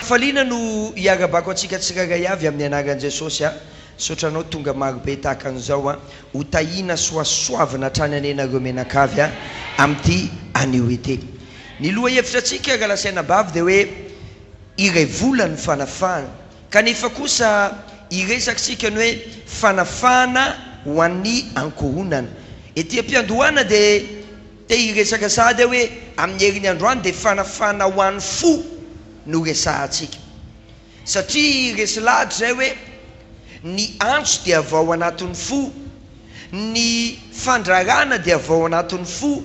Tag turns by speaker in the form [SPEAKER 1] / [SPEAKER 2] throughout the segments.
[SPEAKER 1] Ampifaliana no iarabako antsika tsirairay avy amin'ny anaran'i Jesosy a. Misaotra anao tonga marobe tahaka an'izao a. Ho tahiana sy ho hasoavina hatrany anie nareo mianakavy a amin'ity anio ity. Ny lohahevitra antsika rahalahy sy anabavy dia hoe iray volan'ny fanafahana. Kanefa kosa hiresaka isika ny hoe fanafahana ho an'ny ankohonana. Ety am-piandohana dia te hiresaka sahady aho hoe amin'ny herin'ny androany dia fanafahana ho an'ny fo no resahantsika. Satria resy lahatra izay hoe ny antso dia avy ao anatin'ny fo, ny fandrarana dia avy ao anatin'ny fo,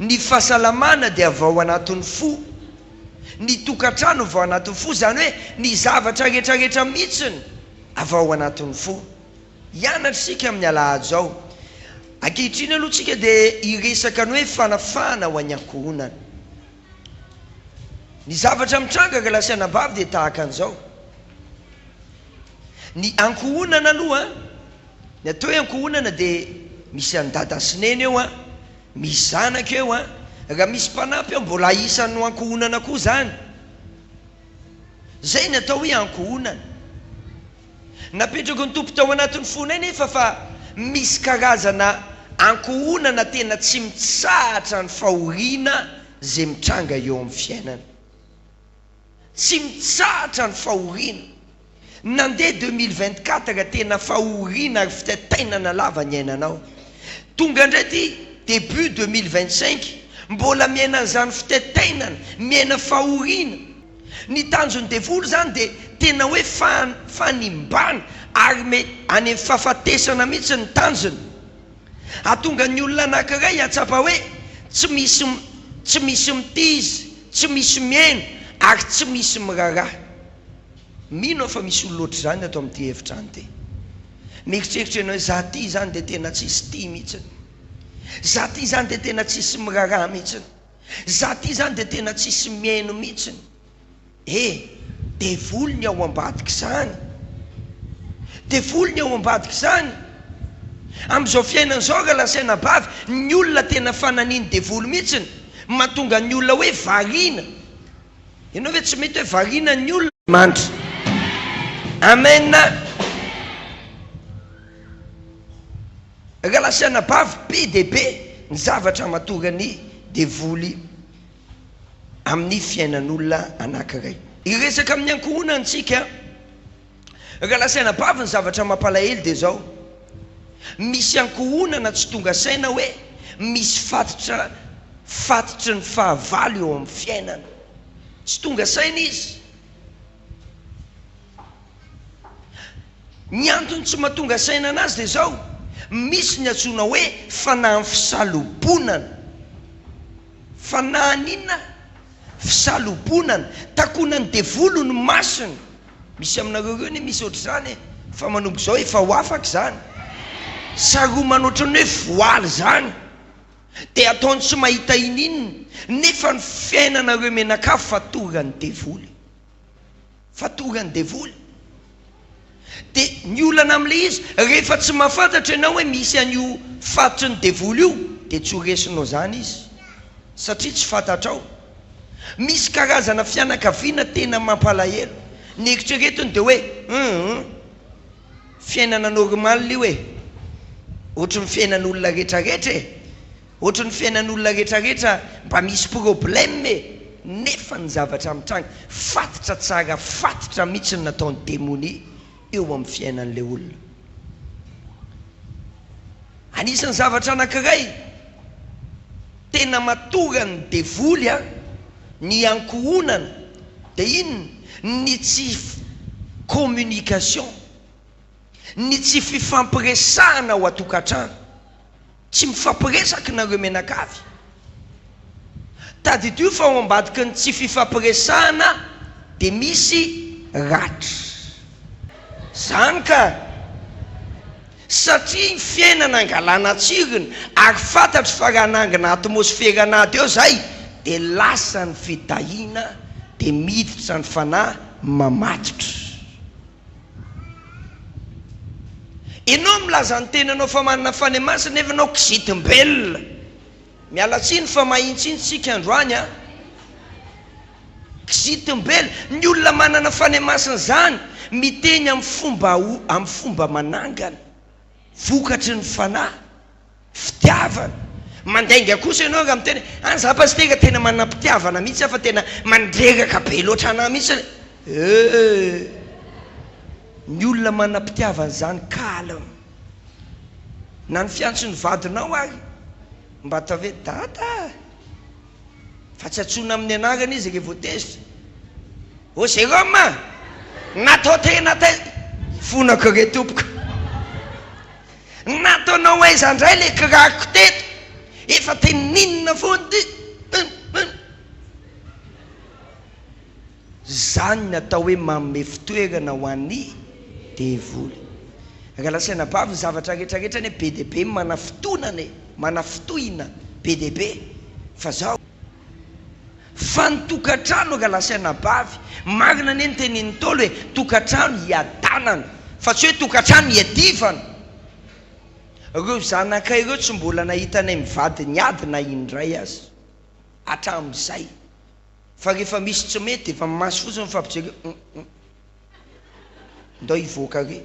[SPEAKER 1] ny fahasalamana dia avy ao anatin'ny fo. Ny tokantrano avy ao anatin'ny fo, izany hoe ny zavatra rehetrarehetra mihitsiny avy ao anatin'ny fo. Hianatra isika amin'ny alahady izao. Ankehitriny aloha tsika dia hiresaka ny hoe fanafahana ho an'ny ankohonana. Ny zavatra mitranga ry lahy sy anabavy dia tahaka an'izao. Ny ankohonana aloha, ny atao hoe ankohonana dia misy an'i dada sy neny eo an, Misy zanaka eo an! Raha misy mpanampy eo mbola isan'ny ho ankohonana koa zany. Zay ny atao hoe ankohonana. Napetraky ny Tompo tao anatin'ny fonay nefa fa misy karazana ankohonana tena tsy mitsahatra ny fahoriana zay mitranga eo amin'ny fiainana. Tsy mitsahatra ny fahoriana. Nandeha 2024 tena fahoriana ary fitaitainana lava niainanao. Tonga indray ity début 2025 mbola miaina an'izany fitaitainana, miaina fahoriana. Ny tanjon'ny devoly izany dia tena hoe fanimbana ary me any amin'ny fahafatesana mihitsy ny tanjony. Hahatonga ny olona anankiray hahatsapa hoe tsy misy tsy misy mitia izy, tsy misy mihaino ary tsy misy miraharaha. Mino aho fa misy olona ohatr'izany ato amin'ity efitrano ity. Mieritreritra ianao hoe za ity izany dia tena tsisy tia mihitsiny. Za ity izany dia tena tsisy miraharaha mihitsiny. Za ity izany dia tena tsisy mihaino mihitsiny. E! Devoly ny ao ambadik'izany. Devoly ny ao ambadik'izany. Amin'izao fiainana izao raha lasaina bavy, ny olona tena fananian'ny devoly mihitsiny, mahatonga ny olona hoe variana. Ianao ve tsy mety hoe variana ny olona? Mandry. Amen. Rahalahy sy anabavy, be dia be ny zavatra amatoran'ny devoly amin'ny fiainan'olona anankiray. Hiresaka amin'ny ankohonana isika. Rahalahy sy anabavy, ny zavatra mampalahelo dia izao, misy ankohonana tsy tonga saina hoe misy fatitra fatitry ny fahavalo eo amin'ny fiainana. Tsy tonga saina izy. Ny antony tsy mahatonga saina anazy dia izao, misy ny antsoina hoe fanahin'ny fisalobonana. Fanahin'ny inona? Fisalobonana. Takonan'ny devoly ny masony. Misy aminareo ireo anie misy ohatr'izany e! Fa manomboka izao efa ho afaka izany. Saromana ohatran'ny hoe voaly izany. Dia ataony tsy mahita ininona. Nefa ny fiainanareo mianakavy fatoran'ny devoly. Fatoran'ny devoly. Dia ny olana amin'ilay izy, rehefa tsy mahafantatra ianao hoe misy an'io fatotry ny devoly io, dia tsy ho resinao izany izy. Satria tsy fantatrao. Misy karazana fianakaviana tena mampalahelo. Ny eritreretiny dia hoe, hum, fiainana normal io e. Ohatry ny fiainan'olona rehetrarehetra e. Ohatry ny fiainan'olona rehetrarehetra mba misy problème e! Nefa ny zavatra mitranga, fatotra tsara fatotra mihitsy ny nataon'ny demonia eo amin'ny fiainan'ilay olona. Anisan'ny zavatra anankiray tena matoran'ny devoly an, ny ankohonana dia inona? Ny tsy communication, ny tsy fifampiresahana ao an-tokantrano. Tsy mifampiresaka nareo mianakavy. Tadidio fa ao ambadiky ny tsy fifampiresahana dia misy ratra. Zany ka! Satria ny fiainana angalana tsirony ary fantatro fa raha hanangana atmosfera an'ady eo zay dia lasa ny fitahiana dia miditra ny fanahy mamatotra. Ianao milaza ny tenanao fa manana Fanahy Masina nefa ianao kizitim-belona. Miala tsiny fa mahintsy tsika androany an. Kizitim-bela. Ny olona manana Fanahy Masina izany miteny amin'ny fomba amin'ny fomba manangana. Vokatry ny Fanahy. Fitiavana. Mandainga kosa ianao raha miteny hoe, an za pasitera tena manam-pitiavana mihitsy aho fa tena mandreraka be loatra anah mihitsy le. Eh! Ny olona manam-pitiavana izany calme. Na ny fiantson'ny vadinao ary mba ataovy hoe dada a! Fa tsy antsoina amin'ny anarany izy rehefa vao tezitra. Ô Jérôme a! Natao tena taiza? Fonako re tompoko. Nataonao aiza indray le kiraroko teto? Efa teninina foana ity. Zany ny atao hoe manome fitoerana ho an'ny devoly. Rahalahy sy anabavy ny zavatra rehetra rehetra anie be dia be manafintohinana e, manafintohina be dia be fa zao. Fa ny tokantrano rahalahy sy anabavy, marina anie ny tenin'ny Ntaolo e, tokantrano hiadanana fa tsy hoe tokantrano hiadivana. Ireo zanakay ireo tsy mbola nahita anay mivady niady na indray aza hatramin'izay. Fa rehefa misy tsy mety dia efa maso fotsiny mifampijery hoe hum hum. Ndao hivoaka re.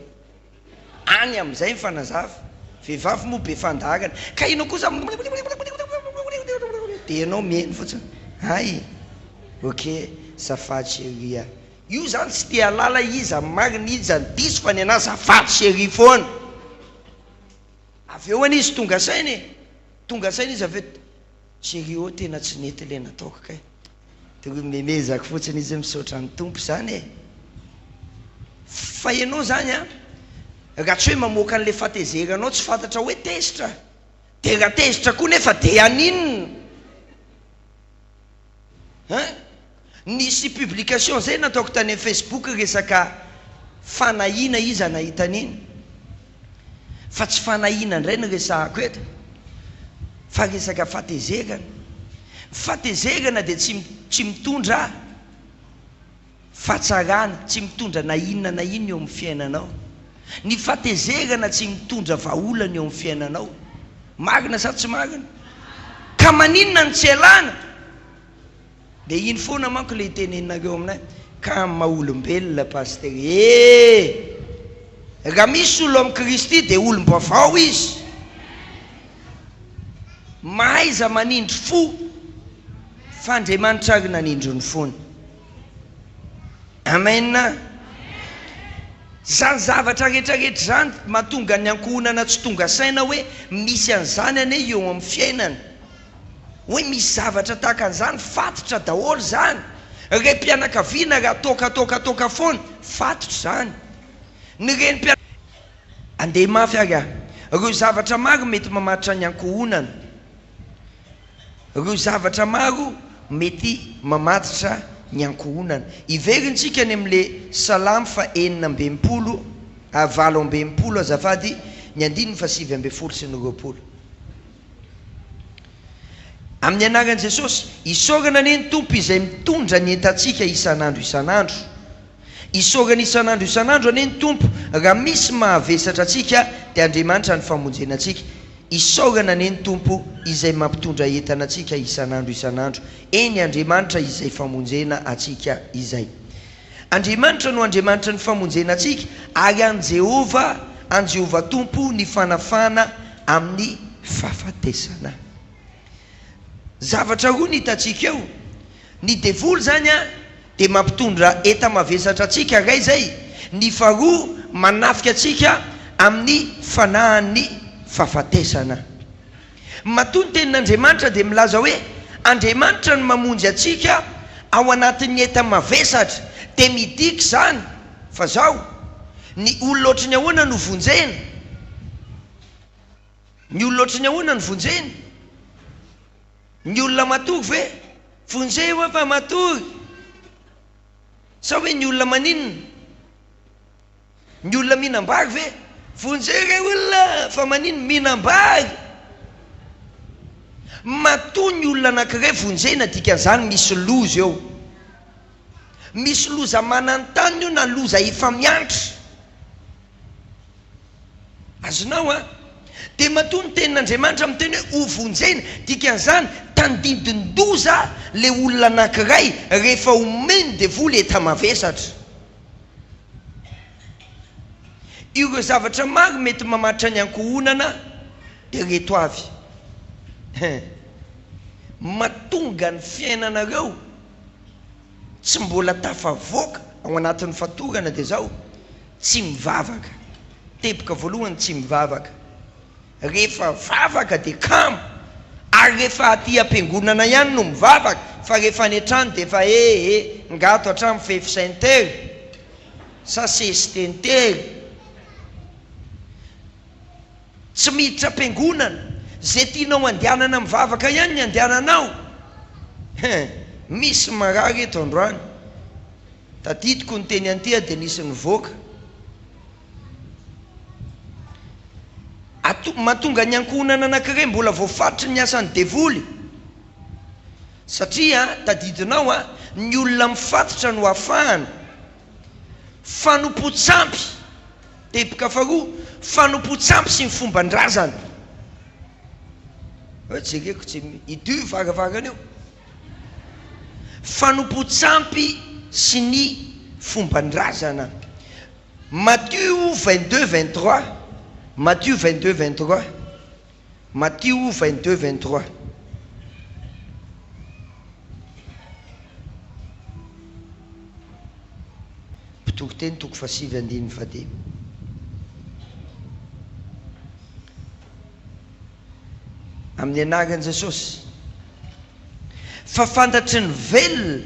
[SPEAKER 1] Any amin'izay mifanazava. Vehivavy moa be fandaharana. Ka ianao kosa dia ianao mihaino fotsiny. Hay! Ok, zafady chérie a. Io zany tsy te hahalala iza ny marina iza ny diso fa ny anah zafady chérie foana. Avy eo anie izy tonga saina e. Tonga saina izy avy eo. Chérie ô tena tsy nety le nataoko kay. Tokony memezako fotsiny izy hoe misaotra ny Tompo zany e. Fa ianao zany an, raha tsy hoe mamoaka an'le fahatezeranao tsy fantatra hoe tezitra, de raha tezitra koa nefa de haninona? Hein? Nisy publication zay nataoko tany amin'ny Facebook resaka fanahiana iza nahita an'iny. Fa tsy fanahiana indray no resahako eto fa resaka fahatezerana. Ny fahatezerana dia tsy tsy mitondra fahatsarana, tsy mitondra na inona na inona eo amin'ny fiainanao. Ny fahatezerana tsy mitondra vahaolana eo amin'ny fiainanao. Marina sa tsy marina? Ka maninona no tsy alana? Dia iny foana manko le iteneninareo aminay ka amin'ny maha olombelona Pasitera ee! Raha misy olo amin'i Kristy dia olom-baovao izy. Mahaiza manindry fo fa Andriamanitra ary nanindry ny fony. Amen. Izany zavatra rehetra rehetra izany mahatonga ny ankohonana tsy tonga saina hoe misy an'izany anie eo amin'ny fiainana. Hoe misy zavatra tahaka an'izany, fatotra daholo izany. Raim-pianakaviana raha toaka toaka toaka foana, fatotra izany. Ny renim-pianakaviana. Andeha mafy ary aho. Ireo zavatra maro mety mamatotra ny ankohonana. Ireo zavatra maro mety mamatotra ny ankohonana. Hiverintsika any amin'ilay Salamo faha 66, 68 azafady, ny andininy faha 19 sy ny 20. Amin'ny anaran'i Jesosy, isaorana anie ny Tompo izay mitondra ny entantsika isan'andro isan'andro. Isaorana isan'andro isan'andro anie ny Tompo, raha misy mahavesatra antsika dia Andriamanitra ny famonjena antsika. Isaorana anie ny Tompo izay mampitondra entana antsika isan'andro isan'andro. Eny Andriamanitra izay famonjena antsika izay. Andriamanitra no Andriamanitry ny famonjena antsika, ary an'i Jehovah, an'i Jehovah Tompo ny fanafahana amin'ny fahafatesana. Zavatra roa no hitantsika eo, ny devoly izany dia mampitondra enta-mavesatra antsika, iray izay, ny faharoa manafika antsika amin'ny fanahin'ny fahafatesana. Matoa ny Tenin'Andriamanitra dia milaza hoe Andriamanitra no mamonjy antsika ao anatin'ny enta-mavesatra, dia midika izany fa zao, ny olona ohatry ny ahoana no vonjena? Ny olona ohatry ny ahoana no vonjena? Ny olona matory ve? Vonjeo aho fa matory! Sa hoe ny olona maninona? Ny olona mihinam-bary ve? Vonjeo re olona fa manino mihinam-bary? Matoa ny olona anankiray vonjena dikan'izany misy loza eo. Misy loza mananontanona io na loza efa miantra. Azonao an? Dia matoa ny tenin'Andriamanitra miteny hoe ho vonjena, dikan'izany tandindon-doza le olona anankiray rehefa omeny devoly enta-mavesatra. Ireo zavatra maro mety mamaritra ny ankohonana dia ireto avy. Mahatonga ny fiainanareo tsy mbola tafavoaka ao anatin'ny fatorana dia izao, tsy mivavaka. Teboka voalohany, tsy mivavaka. Rehefa vavaka dia kamo, ary rehefa aty am-piangonana ihany no mivavaka, fa rehefa any an-trano dia efa e e, ngato hatramin'ny fefy saintery sa sesitentery. Tsy miditra am-piangonana. Izay tianao andehanana mivavaka ihany ny andehananao. Hein, misy marary eto androany. Tadidiko ny teny Antia dia nisy nivoaka. Ato, mahatonga ny ankohonana anankiray mbola voafaritry ny asan'ny devoly. Satria, tadidinao an, ny olona mifatotra no afahana. Fanompoan-tsampy, teboka faharoa, fanompoan-tsampy sy ny fomban-drazana. Hoe jereko tsy hidio io varavarana io. Fanompoan-tsampy sy ny fomban-drazana. Matio 22 23, Matio 22 23, Matio 22 23. Mpitoriteny toko fahasivy andininy fahadimy. Amin'ny anaran'i Jesosy. Fa fantatry ny velona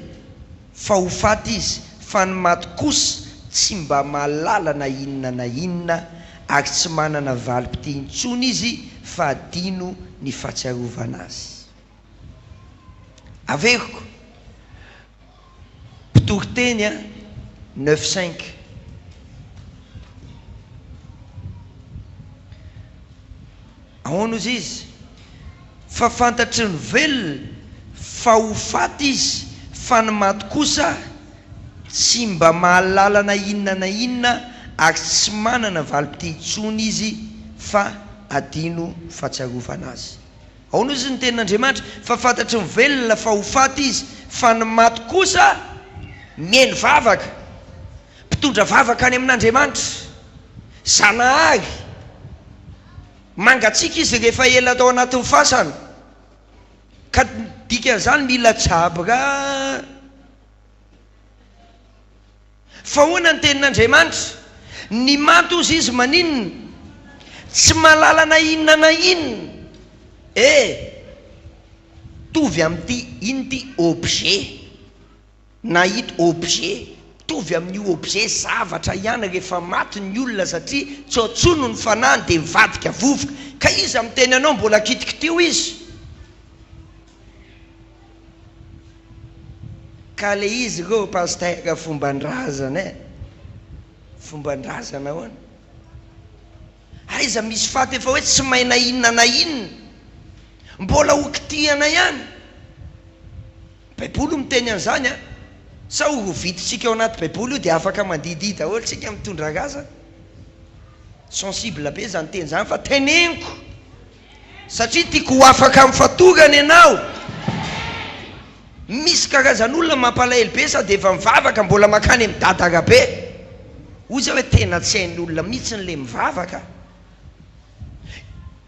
[SPEAKER 1] fa ho faty izy, fa ny maty kosa tsy mba mahalala na inona na inona, ary tsy manana valim-pitia intsony izy fa adino ny fahatsiarovana azy. Averiko. Mpitoriteny a, neuf cinq. Ahoana ozy izy? Fa fantatry ny velona fa ho faty izy, fa ny maty kosa tsy mba mahalala na inona na inona ary tsy manana valim-pitia intsony izy fa adino fahatsiarovana azy. Ahoana ozy ny tenin'Andriamanitra? Fa fantatry ny velona fa ho faty izy, fa ny maty kosa mihaino vavaka, mpitondra vavaka any amin'Andriamanitra, Zanahary. Mangatsiaka izy rehefa ela tao anatin'ny fasana, ka ny dikan'izany mila jabra. Fa ahoana ny tenin'Andriamanitra? Ny maty hozy izy maninona? Tsy mahalala na inona na inona. E! Mitovy amin'ity, inona ity? Objet. Na ito objet. Mitovy amin'io objet, zavatra ihany rehefa maty ny olona satria tsy ao intsony ny fanahiny dia mivadika vovoka. Ka iza miteny anao mbola kitikitio izy? Ka le izy reo pasteur fomban-drazana eh! Fomban-drazana ahoana? Aiza misy faty efa hoe tsy mahay na inona na inona, mbola ho kitihana ihany? Baiboly miteny an'izany an! Sa ho rovitintsika ao anaty baiboly io dia afaka mandihidihy daholo tsika mitondra razana? Sensible be izany teny izany fa teneniko! Satria tiako ho afaka amin'ny fatorana ianao. Misy karazan'olona mampalahelo be sady efa mivavaka mbola mankany amin'i Dada Rabe. Hoy za hoe tena tsy hain'ny olona mihitsy le mivavaka.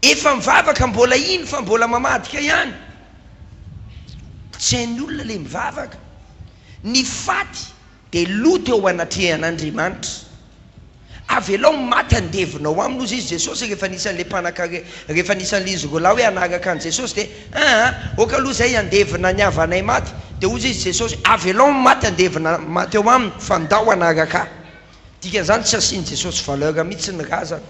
[SPEAKER 1] Efa mivavaka mbola iny fa mbola mamadika ihany. Tsy hain'ny olona le mivavaka. Ny faty Dia loto eo anatrehan'Andriamanitra. Avelao ny maty handevina ao aminy, hozy izy Jesosy rehefa nisy an'ilay mpanankarena, rehefa nisy an'ilay izy roalahy hoe hanaraka an'i Jesosy dia aa, ok aloha izay handevina ny havanay maty. Dia hozy izy Jesosy, avelao ny maty handevina maty ao aminy fa ndao hanaraka ahy. Dikan'izany tsy asian'i Jesosy valeur mihitsy ny razana.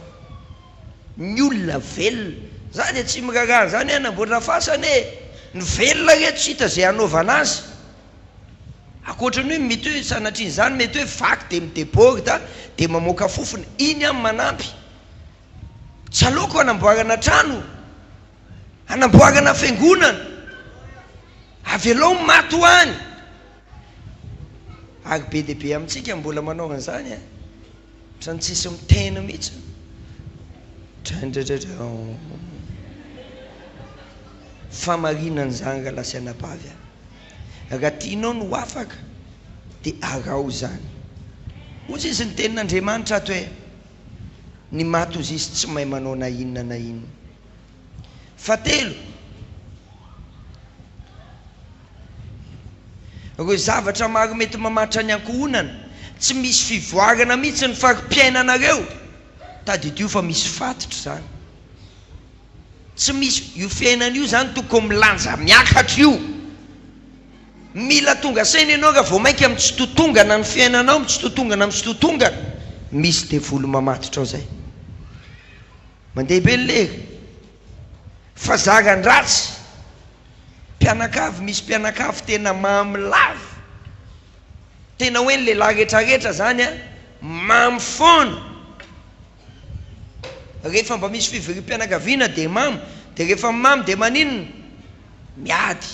[SPEAKER 1] Ny olona velona. Za dia tsy miraharaha an'izany hoe hanamboatra fasana e! Ny velona reto tsy hita izay hanaovana azy. Ankoatra ny hoe mety hoe sanatrian'izany mety hoe vaky dia mi-deborde dia mamoaka fofona, iny aho manampy. Tsy aleoko hanamboarana trano, hanamboarana fiangonana. Avelao ny maty ho any. Ary be dia be amintsika mbola manao an'izany an. Ohatran'ny tsisy miteny mihitsy. Drandradradraon. Famarinana izany rahalahy sy anabavy a. Raha tianao ny ho afaka dia araho izany. Hoy izy ny tenin'Andriamanitra ato hoe, ny maty hozy izy tsy mahay manao na inona na inona. Fahatelo, ireo zavatra maro mety mamatra ny ankohonana, tsy misy fivoarana mihitsy ny fari-piainanareo, tadidio fa misy fatotra izany. Tsy misy, io fiainana io izany tokony milanja miakatra io. Mila tonga saina ianao raha vao mainka mitsitotongana ny fiainanao, mitsitotongana, mitsitotongana, misy devoly mamatotra ao izay. Mandeha be ny lery. Fa zaran-dratsy. Mpianakavy, misy mpianakavy tena mamy lava. Tena hoe ny lehilahy retraretra zany an, mamy foana. Rehefa mba misy fivoriam-pianakaviana dia mamo, dia rehefa mamo dia maninona? Miady.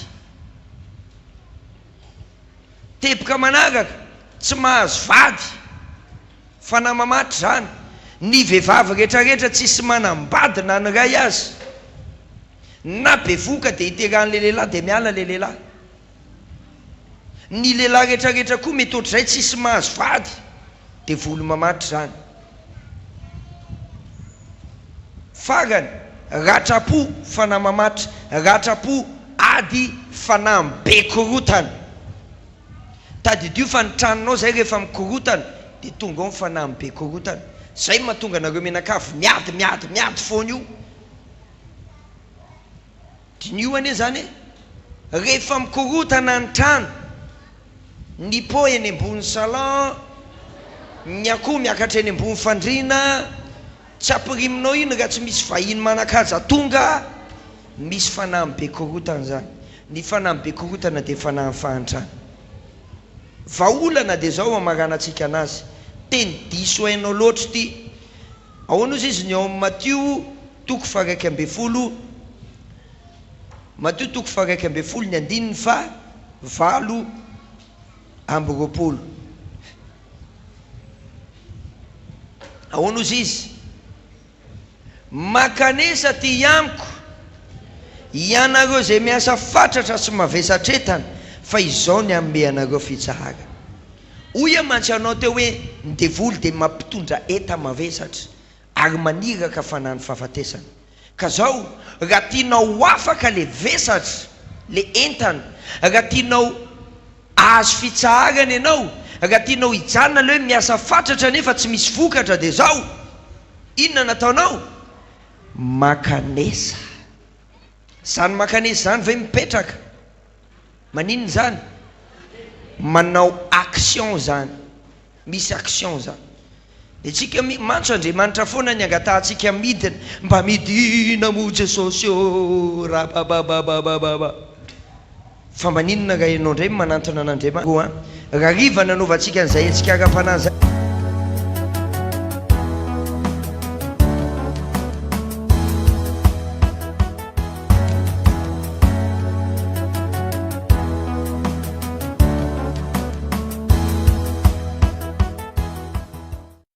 [SPEAKER 1] Teboka manaraka, tsy mahazo vady. Fanahy mamatra izany. Ny vehivavy retraretra tsisy manambady na ny ray aza. Na bevohoka dia iterahan'ilay lehilahy dia miala ilay lehilahy. Ny lehilahy retraretra koa mety ohatr'izay tsisy mahazo vady. Devoly mamatra izany. Farany, ratram-po fanahy mamatra, ratram-po ady fanahy be korotana. Tadidio fa ny tranonao zay rehefa mikorotana dia tonga ao ny fanahy be korotana. Zay mahatonga anareo mianakavy miady miady miady foana io. Diniho anie zany e! Rehefa mikorotana ny trano, ny pot eny ambony salon, ny akoho miakatra eny ambony fandriana, tsy ampiriminao iny raha tsy misy vahiny manan-kaja tonga, misy fanahy be korotana zany. Ny fanahy be korotana dia fanahin'ny fahantrana. Vahaolana dia zao hamaranantsika anazy, teny diso hainao loatra ity. Ahoana ozy izy ny ao amin'ny Matio toko faha 11, Matio toko faha 11 ny andininy faha 28. Ahoana ozy izy? Mankanesa aty amiko, ianareo izay miasa fatratra sy mavesatra entana, fa izao ny hanome anareo fitsaharana. Hoy aho mantsy anao teo hoe ny devoly dia mampitondra enta-mavesatra ary maniraka fanahy ny fahafatesana. Ka zao, raha tianao ho afaka le vesatra, le entana, raha tianao hahazo fitsaharana ianao, raha tianao hijanona le hoe miasa fatratra nefa tsy misy vokatra dia zao, inona no ataonao? Mankanesa. Zany mankanesa zany ve mipetraka? Maninona izany? Manao action izany. Misy action izany. Dia tsika mantsy Andriamanitra foana ny angatahantsika midina. Mba midina moa Jesosy ô! Rababababababa. Fa maninona raha ianao indray no manantona an'Andriamanitra? Raha hariva nanaovantsika an'izay hetsika ara-panahy izay.